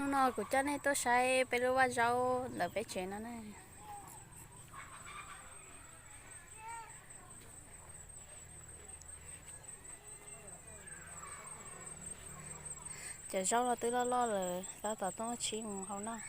Hnub no kuv coj nej tuaj saib peb lub vaj zaub ntawm peb tsev no na. Cov zaub no twb loj loj lawm, tab tom tuaj tsib mus hau noj.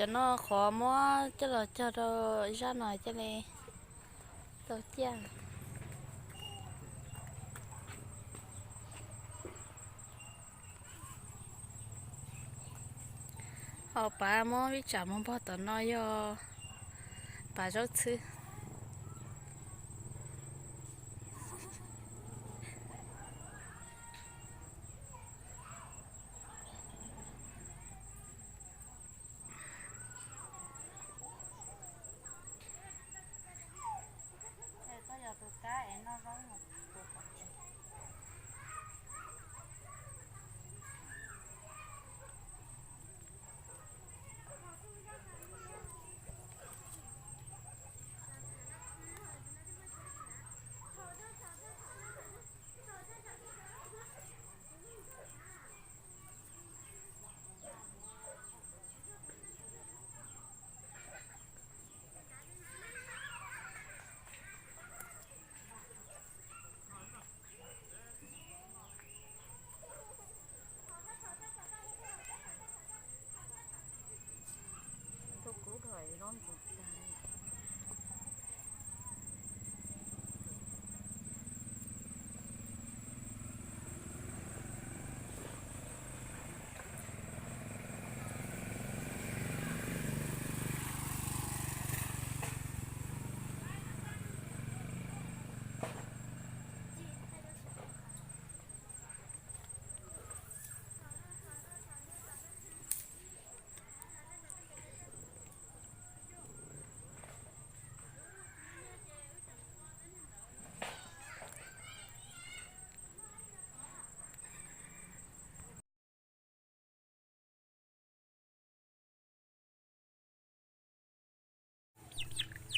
Cov no qhov muab coj los cog rau zaj no coj li tau ciaj. Ho pav muab vij tsam mus npog tom no yog pav zaub txhwb.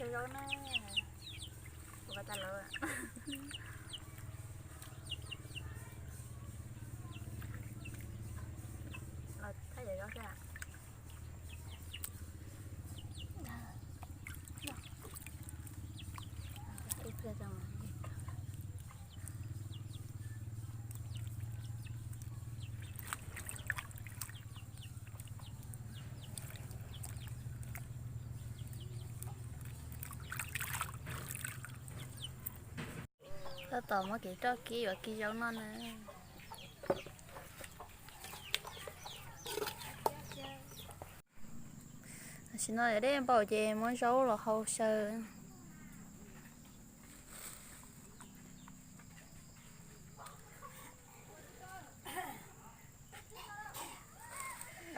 Cov zaub na, ua tas lawm. Los thaij cov zaub xwb. Tab tom muab kev roj kib yuav kib zaub noj na. Tam sim no yog dej npaum ces muab zaub los hau xyaw.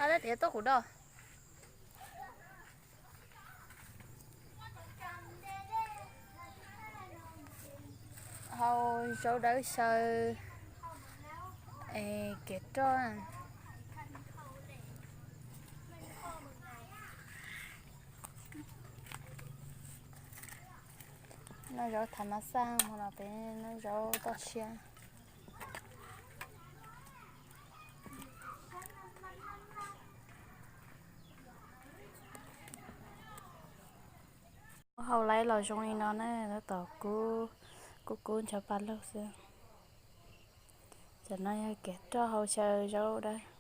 Ab, tias tuaj kuv do. Hau zaub dawb xyaw es kev roj. Noj zaub thav mab xaj hmo no peb noj zaub toj siab. Muab hau laib los zoo li no na, tab tom kub kub ncho pa laug xwb. Cov no yog kev roj hau xyaw zaub dawb.